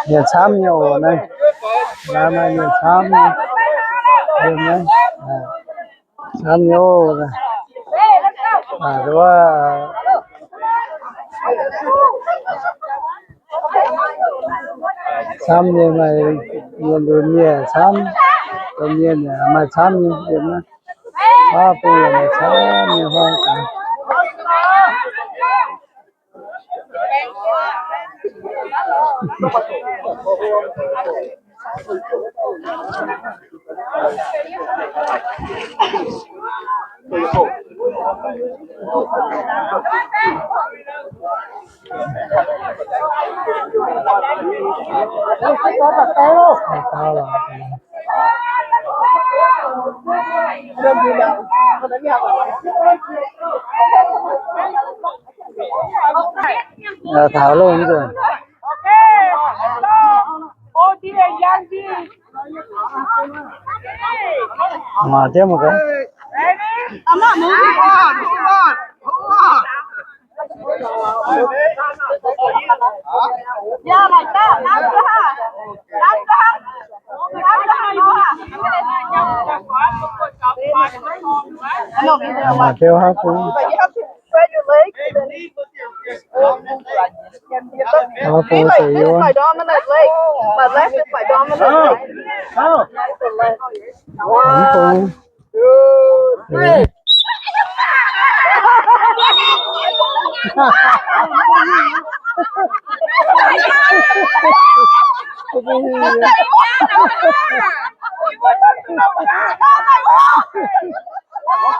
Mienh camv nyei oc naaiv. Naaiv maaih mienh camv nyei. Yiem naaiv, camv nyei oc. Camv nyei, maaih mienh, mbuo mienh camv, domh mienh yaac maaih camv nyei yiem naaiv. Huaav bung yaac maaih camv nyei huaav gaax. Taux lungh nzunc. Mangc jienv mangc gaax. Mangc jienv huaav bung. Huaav bung se yiem. Huaav bung.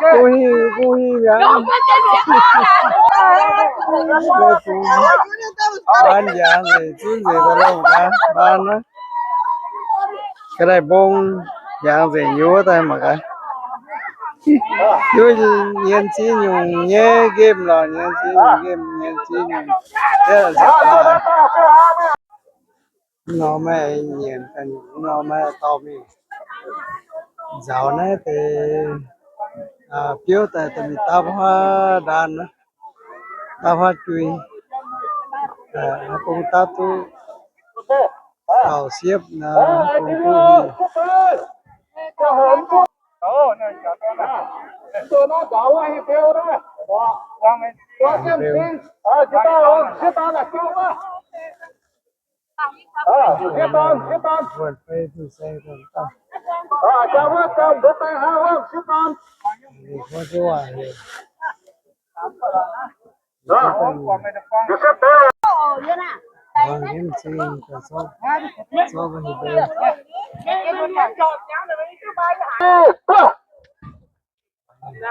Kuv hingh, kuv hingh mi'aqv. Mbuo kungx an yangh nzengc, zunv nzengc daaih longc gaax, mbaan naaiv. Ga'naaiv mbong yangh nzengc nyei wuov daaih mangc gaax. Yie nyienz ziex nyungc nyei nqemh lorqc, nyienz ziex nyungc nqemh, nyienz ziex nyungc. Nor maiv nyienz, nor maiv dorh mingh. Nzaaux naaiv deix biouv daaih dorh mingh dapv huaav ndaan, dapv huaav jui, bung dapv duqv dauh siepv nor, bung duqv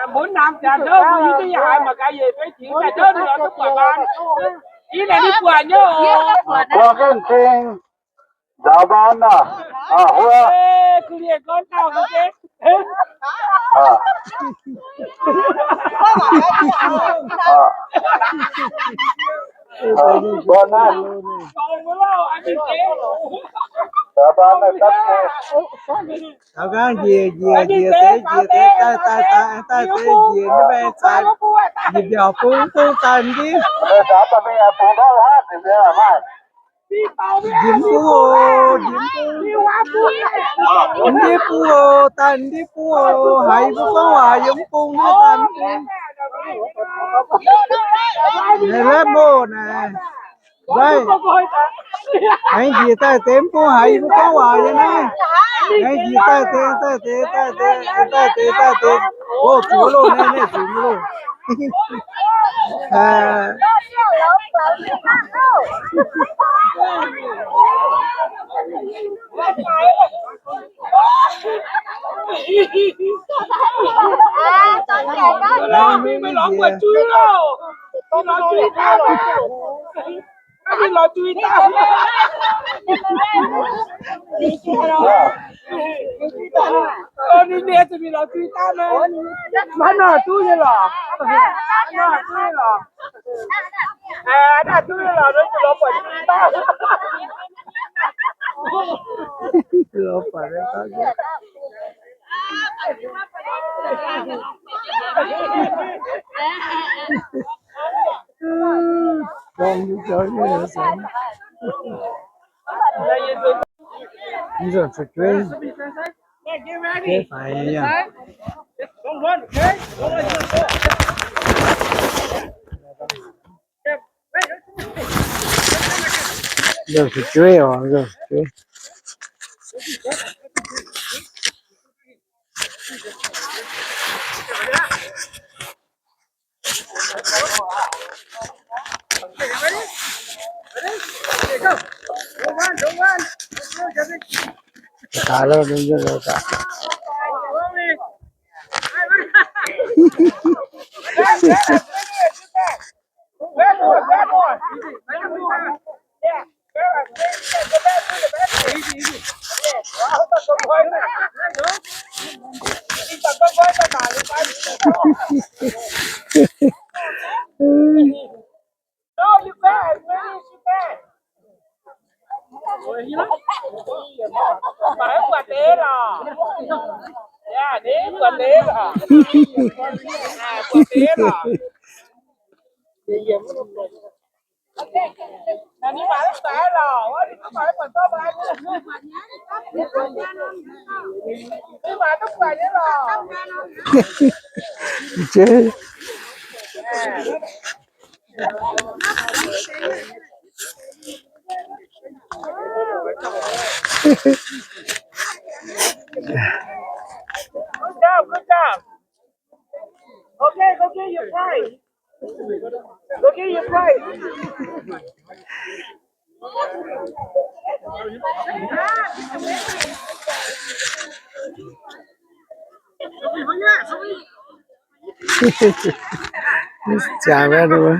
Mbuo namx jaax ndouv, mbuo yie duqv yaac haiz mangc gaax yietc fei jiex daaih ndouv ninh lorz duqv buatc mbaan. Yie naaic ninh buatc nyei oc. Nzaaux mbaan naaic, huo. Taux nqaang njiec, njiec, njiec deix, njiec deix, daaih, daaih, daaih, daaih deix, njiec nyei maiv zaaix, njiec mbiaauc bung, bung daaih m'ndiev. Njiec bung oc, njiec bung. M'ndiev bung oc, daaih m'ndiev bung oc, haiz mbuo gorngv waac yiem bung naaiv daaih m'ndiev. Naaiv laeqv mouh naaic. Naaiv, aengx njiec daaih deix mv bung haiz mbuo gorngv waac nyei naaiv. Aengx njiec daaih deix, daaih deix, daaih deix, daaih deix, daaih deix. Oc, zuqc loh, naaiv, naaiv zuqc loh. Mingh lorz buatc jui loh. Mingh lorz jui daaih loh. Mingh lorz jui daaih. Ninh nyei zuqc mingh lorz jui daaih maiv? Maiv nor duqv nyei lorqc. Maiv nor duqv nyei lorqc. Aa, naaiv duqv nyei lorqc, nor zuqc lorz buatc jui daaih. Lorz buatc nyei daaih. Gorngv nyei jauv nyei lorqc. Nzunc fu'jueiv, fu'jueiv faix nyei yangh. Nzunc fu'jueiv oc, nzunc fu'jueiv. Good job, good job. Okay, go get your prize. Go get your prize. Jangx wuov.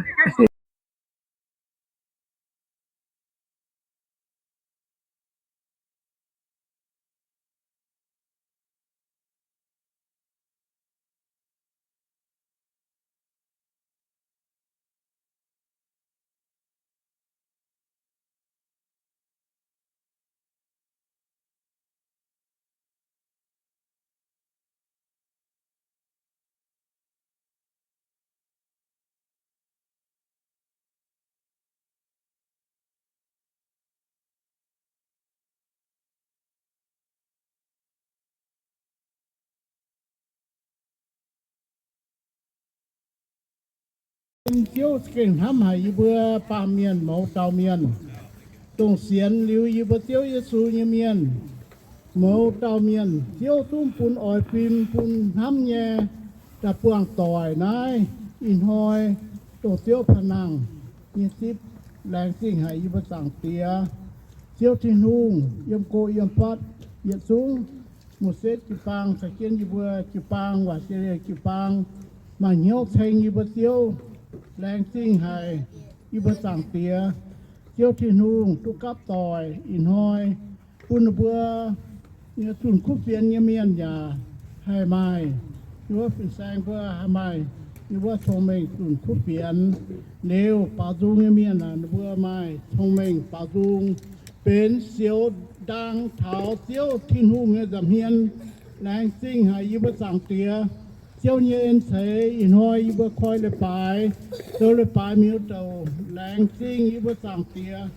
Ziouv gengh hnamv haic yie mbuo baamh mienh mouz dauh mienh. Dongh sienx liuz yie mbuo Ziouv Yesu nyei mienh, mouz dauh mienh, Ziouv zungv bun oix fim bun hnamv nyei da'buangh doic naaiv ih hnoi dongh Ziouv pa'nangh nyei zipv. Laengz zingh haic yie mbuo Zaangc Diex, Ziouv Tin-Hungh, yiem go yiem fatv yietc zungv, Moses jiu-baang caux jienv yie mbuo jiu-baang, Waac Jiex Leiz jiu-baang, maaih hnyouv ceng yie mbuo Ziouv. Laengz zingh haic yie mbuo Zaangc Diex, Ziouv Tin-Hungh, duqv gapv doic ih hnoi bun ninh mbuo zunh kuv fienx nyei mienh yaac haih maaih, yie mbuo fin-saeng mbuo haih maaih ninh mbuo cong-mengh zunh kuv fienx. Liuz baaux nzung nyei mienh aah, ninh mbuo maaih cong-mengh baaux nzung, benx sioux ndaang taux Ziouv Tin-Hungh nyei nza'hmien. Laengz zingh haic yie mbuo Zaangc Diex, Ziouv nyei en ceix ih hnoi yie mbuo koi leiz-baaix, zoux leiz-baaix miuc douc. Laengz zingh yie mbuo Zaangc Diex,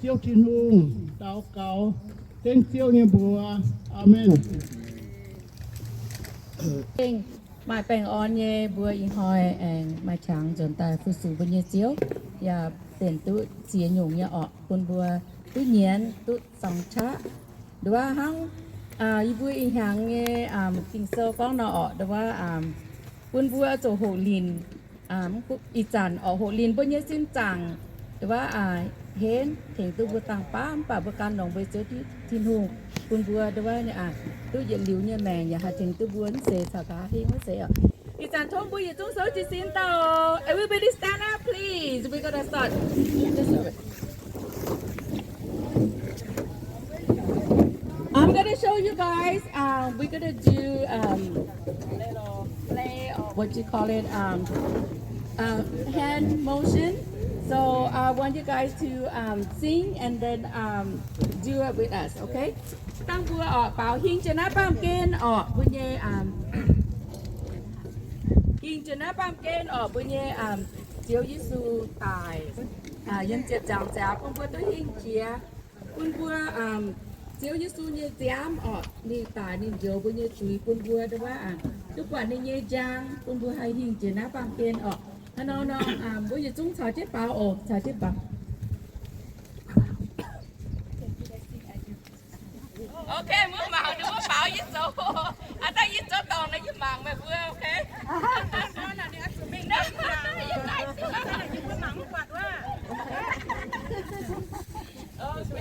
Ziouv Tin-Hungh, daux gaux dengv Ziouv nyei mbuox. Aamen. Maaih baengh orn nyei mbuo ih hnoi aengx maaih qangx nzuonx daaih fu-sux mbuo nyei Ziouv, yaac benx duqv ziex nyungc nyei orqc, bun mbuo duqv nyienz duqv zorng qaqv. Nduov hnangv yie mbuo ih hnyangx nyei Ging-Sou gorngv nor orqc, nduov bun mbuo zoux hoqc linc, ih zanc orqc hoqc linc mbuo nyei sin zaangc, nduov henv tengx duqv mbuo dangh baav, mv baac mbuo gan longx mbuo Ziouv Tin-Hungh bun mbuo nduov duqv yietc liuz nyei maengc, yaac haih tengx duqv mbuo mv seix caux gaax hingh mv seix oc. Ih zanc tov mbuo yietc zungv souv jiez sin dauh. Everybody stand up, please. We're gonna start. I'm gonna show you guys. Um, we're gonna do um, little play or what you call it, um, uh, hand motion. So I want you guys to um, sing and then um, do it with us, okay? Dangh mbuo orqc baaux hingh jiex naaiv baamh gen orqc mbuo nyei um, hingh jiex naaiv baamh gen orqc mbuo nyei um, Ziouv Yesu daic yiem ziepc nzaangc nziaaux bun mbuo duqv hingh jiex. Bun mbuo, um, Ziouv Yesu nyei nziaamv orqc, ninh daic ninh njoux mbuo nyei zuiz bun mbuo, duqv buatc ninh nyei njang, bun mbuo haih hingh jiex naaiv baamh gen orqc. Hnangv nor nor, um, mbuo yietc zungv caux jienv baaux oc, caux jienv baaux. Ok, mbuo mangc, mbuo baaux yie zoux. Aa, daaih yie zoux dorngc nor, yie mangc meih mbuo, ok? Ok.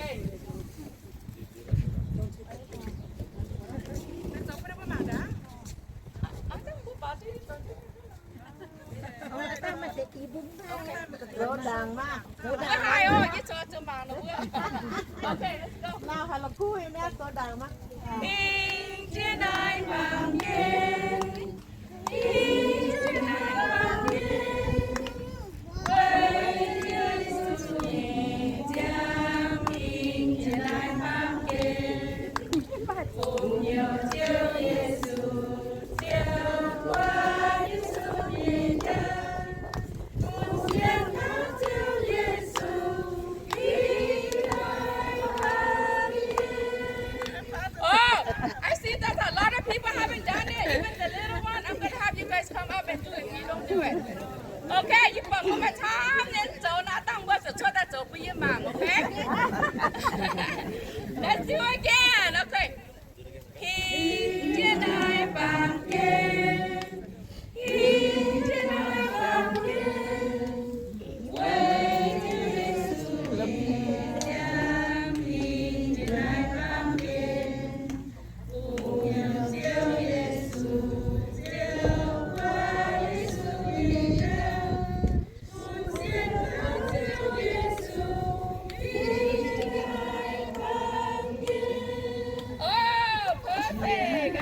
Zoux ndaangc maah. Zoux ndaangc maah. Ok, let's go. Hingh jienv naaiv baamh gen. Hingh jienv naaiv baamh gen. Weic Yesu nyei nziaamv hingh jienv naaiv baamh gen. Fungx heuc Ziouv Yesu, Ziouv Yesu nyei nziaamv. Oh, I see that a lot of people haven't done it. Even the little one, I'm gonna have you guys come up and do it if you don't do it. Okay, yie buatc mbuo maaih camv nyei zoux naaiv, dangh mbuo zuqc cuotv daaih zoux bun yie mangc, okay? Let's do it again. Okay. Hingh jienv naaiv baamh gen. Hingh jienv naaiv baamh gen. Weic Yesu nyei nziaamv hingh jienv naaiv baamh gen. Fungx heuc Ziouv Yesu, Ziouv Yesu nyei nziaamv. Oh, perfect.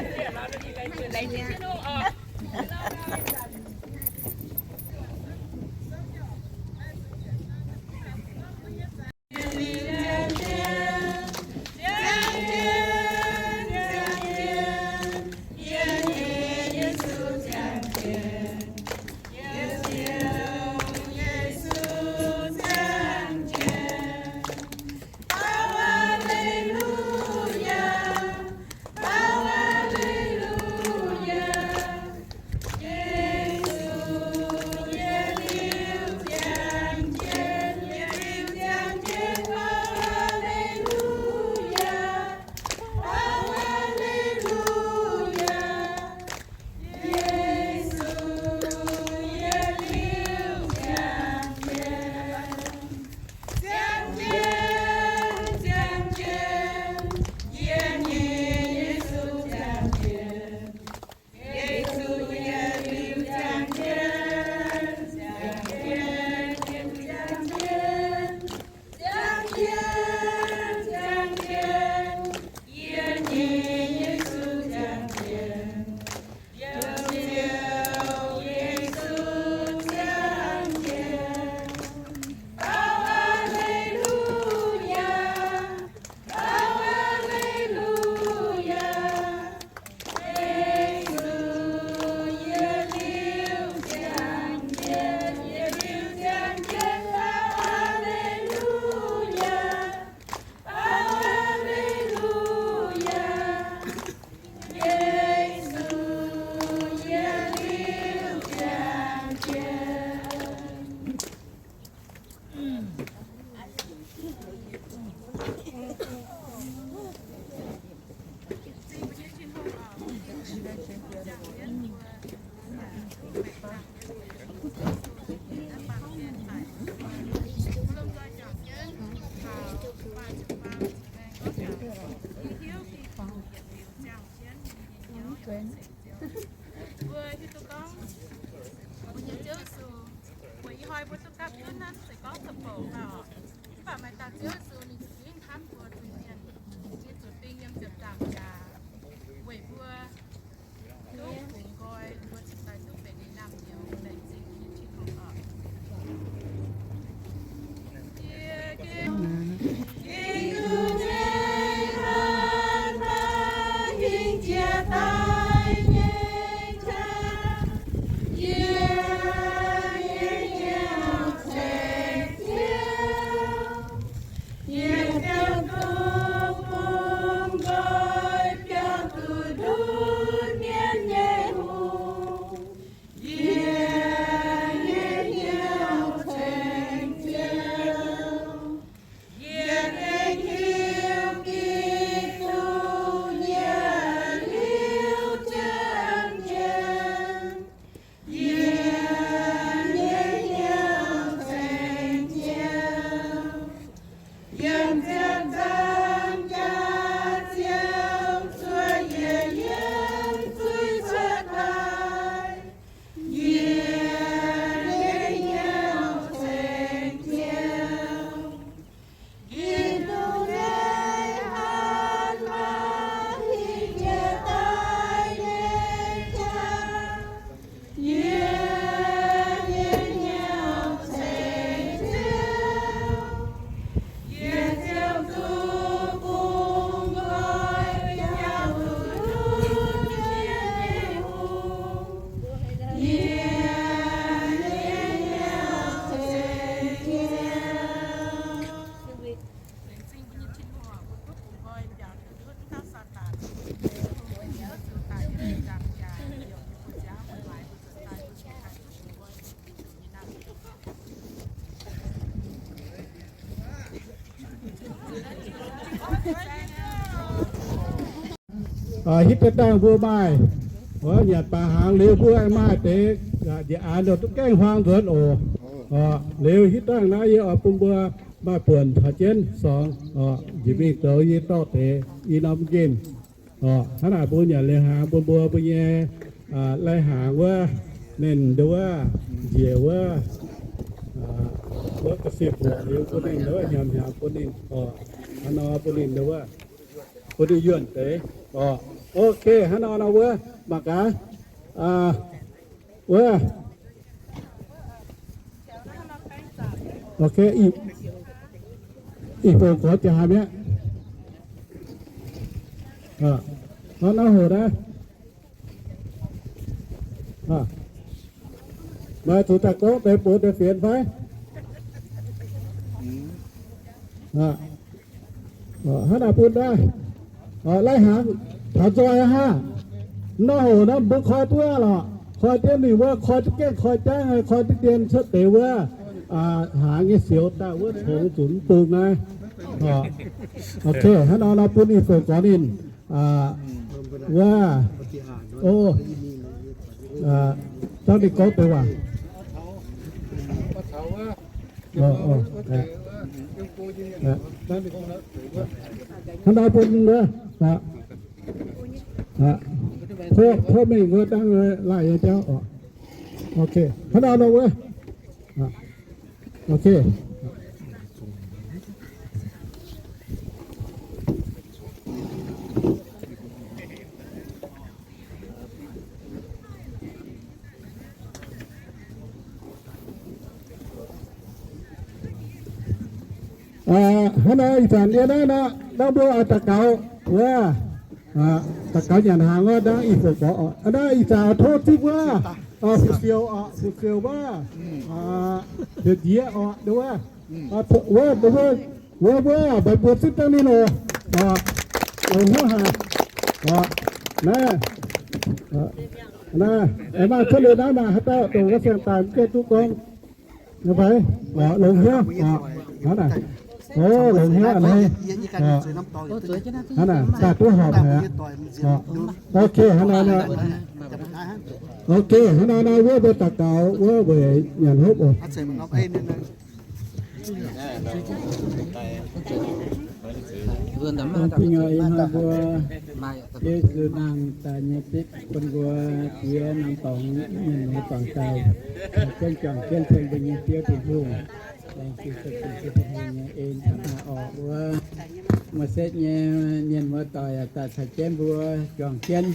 Mbuo hiuv duqv gorngv, mbuo nyei Ziouv Yesu, mbuo ih hnoi mbuo duqv gapv zunv naaiv se gorngv deic-bung oc. Mv baac maaih dauh Ziouv Yesu ninh zuqc ginv hnamv mbuo zuiz-mienh, ninh zuqc ding yiem ziepc nzaangc jaax weic mbuo duqv bungx nqoi, mbuo cingx daaih duqv benx ninh naamh nyouz laengz zingh nyei Tin-Hungh oc. Hitv daaih dangh mbuo maaih, nyanc baac hnaangx liuz mbuo maaih deix njiec aanx nor duqv gaengh huaang nzuonx oc. Liuz hitv dangh naaiv yie oix bun mbuo maaih buonc caux jienv sorngx, njiec mingh zoux yie dorh deix i norm nqemh. Hnangv naaic mbuo nyanc liuz hnaangx bun mbuo, mbuo nyei lai-hnaangx wuov, ninh nduov, njiec wuov, wuov ga'sie mbuoqc liuz bun ninh nduov, hnyangx-hnyangx bun ninh, hnangv nor bun ninh nduov, bun ninh yuonh deix. Ok, hnangv nor nor wuov mangc gaax, wuov, ok, ih fongc gorx ziangh haaix mi'aqv. Hnangv naaiv hoc naaiv. Maaih zuqc daaih gorngv deix mbuox deix fienx fai? Hnangv naaic bun daaih, lai-hnaangx taux nzoih aqv haah. Nor hoc naaiv mbuo koi duqv lorqc, koi jienv ninh wuov, koi duqv gengh koi jangv, koi duqv dien cuotv deix wuov, hnaangx nyei sioux daaih wuov congx zuqc mv bung naaiv. Ok, hnangv nor nor bun ih fongc gorx ninh wuov, o, zorqv ninh gorngv deix waac. Hnangv nor bun wuov, tov mingh wuov dangh laih nyei jauv oc. Ok, hnangv nor nor wuov. Ok. Hnangv nor ih zanc yie naaiv nor, naaiv mbuo oix daux gaux wuov, daux gaux nyanc hnaangx wuov, naaiv ih zanc gorngv, naaiv ih zanc tov zipv wuov, fu-siou, fu-siou wuov, heuc nziex oc, wuov, wuov, wuov, wuov, mbuo zipv dangh ninh oc, longx hnyouv haic. Naaiv, naaiv, maaih cuotv liuz naaiv maaih haaix dauh dongh wuov siang daaih mv gaengh duqv gorngv, fai, longx hnyouv, hnangv naaic, o, longx hnyouv a'hneiv, hnangv naaic daaih duqv horpc haic aqv. Ok, hnangv nor nor, ok, hnangv nor nor wuov mbuo daux gaux wuov weic nyanc hopv oc. Ih hnoi mbuo Yesu nangh daaih nyei zipv bun mbuo jiex norm dorngx mienh muoz-doic daaih, caux jienv juangc jienv ceng mbuo nyei Ziouv Tin-Hungh. Laengz zingh Ziouv Tin-Hungh nyei en hnangv naaiv oc. Wuov Mose nyei mienh muoz-doic yaac daaih caux jienv mbuo juangc jienv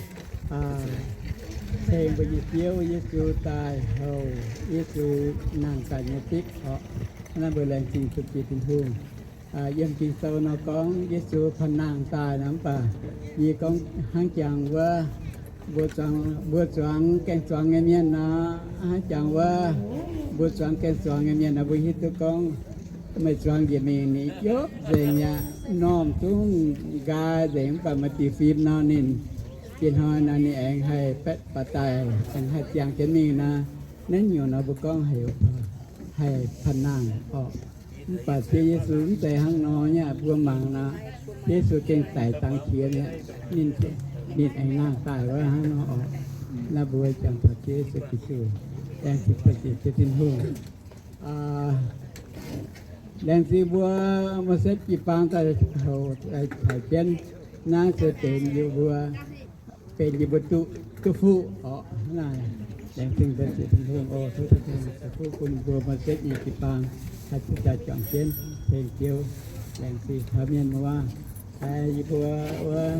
ceng mbuo nyei Ziouv Yesu daaih houc Yesu nangh daaih nyei zipv oc. Naaiv mbuo laengz zingh zuqc jiex Tin-Hungh. Yiem Ging-Sou nor gorngv Yesu panh nangh daaih nor, mv baac yie gorngv hnangv jangx wuov, mbuo zuangx, mbuo zuangx gaeng-zuangx nyei mienh nor, hnangv jangx wuov, mbuo zuangx gaeng-zuangx nyei mienh nor, mbuo hiuv duqv gorngv meih zuangx njiec mingh ninh yopv nzengc yaac normh zungv nqaai nzengc, mv baac maaih diuh fim nor ninh, ih hnoi nor ninh aengx haih baetv baac daaih, aengx haih ziangh jienv mingh nor, naaiv nyungc nor mbuo gorngv heuc haih panh nangh orqc. Mv baac Ziouv Yesu mv zeiz hnangv nor nyei, mbuo mangc nor, Ziouv Yesu gengh daic dangx qiex mi'aqv, ninh, ninh aengx nangh daaih wuov hnangv nor orqc. Naaiv mbuo jangx taux Ziouv Yesu Giduc, laengz zingh, laengz zingh Ziouv Tin-Hungh. Laengz zingh mbuo Mose jiu-baang daaih houc caux jienv naaiv se benx yie mbuo, benx yie mbuo duqv, duqv fuqv orqc. Naaiv laengz zingh mbuo Ziouv Tin-Hungh oc. Tov Tin-Hungh ceix fuqv bun mbuo Mose nyei jiu-baang haih duqv daaih juangc jienv tengx Ziouv. Laengz zingh taux mienh muoz, yie mbuo wuov,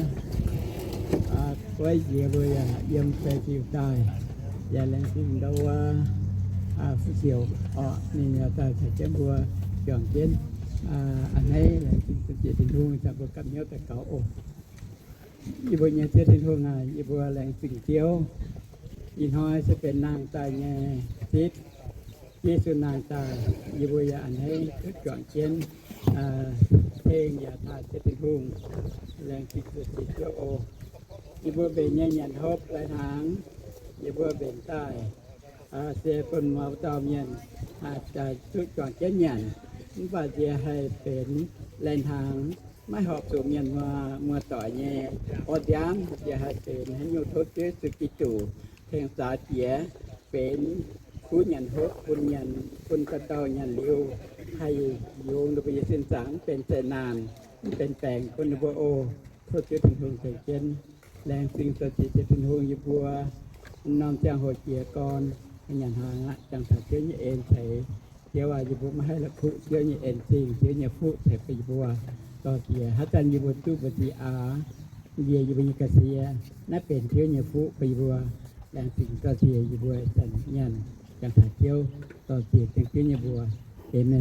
wuov nziex mbuo yaac yiem Fei Ziu daaih, yaac laengz zingh ndau wuov Fu Siouc orqc, ninh yaac daaih caux jienv mbuo juangc jienv. A'hneiv laengz zingh Ziouv Tin-Hungh, caux mbuo gapv hnyouv daux gaux oc. Yie mbuo nyei Ziouv Tin-Hungh aac, yie mbuo laengz zingh Ziouv. Ih hnoi se benx nangh daaih nyei zipv. Yesu nangh daaih, yie mbuo yaac a'hneiv duqv juangc jienv ceng yaac taaih Ziouv Tin-Hungh. Laengz zingh Ziouv oc. Yie mbuo mbenc nyei nyanc hopv lai-hnaangx, yie mbuo mbenc daaih se bun mouz dauh mienh duqv juangc jienv nyanc, mv baac nziex haih benx lai-hnaangx maiv horpc zuqc mienh muoz-doic nyei orv nziaamv, yaac haih benx haaix nyungc tov Ziouv Yesu Giduc tengx zaux jiex, benx kuv nyanc hopv bun nyanc, bun dauh dauh nyanc liuz haih yungz ninh mbuo nyei sin zaangc, mv benx zeqc naanc, mv benx baengc bun ninh mbuo oc. Tov Ziouv Tin-Hungh tengx jienv. Laengz zingh dorh ziex Ziouv Tin-Hungh, yie mbuo norm ziangh hoc jiez gorn nyanc hnaangx aqv, jangx taux Ziouv nyei en ceix. Ziouv aac, yie mbuo maiv haih la'kuqv Ziouv nyei en-zingh, Ziouv nyei fuqv ceix bun yie mbuo. Dorh ziex haaix zanc yie mbuo duqv mbu'ziex aax, yie, yie mbuo nyei ga'sie, naaiv benx Ziouv nyei fuqv bun yie mbuo. Laengz zingh dorh ziex yie mbuo zanc nyanc, jangx taux Ziouv, dorh ziex tengx Ziouv nyei mbuox. Aamen.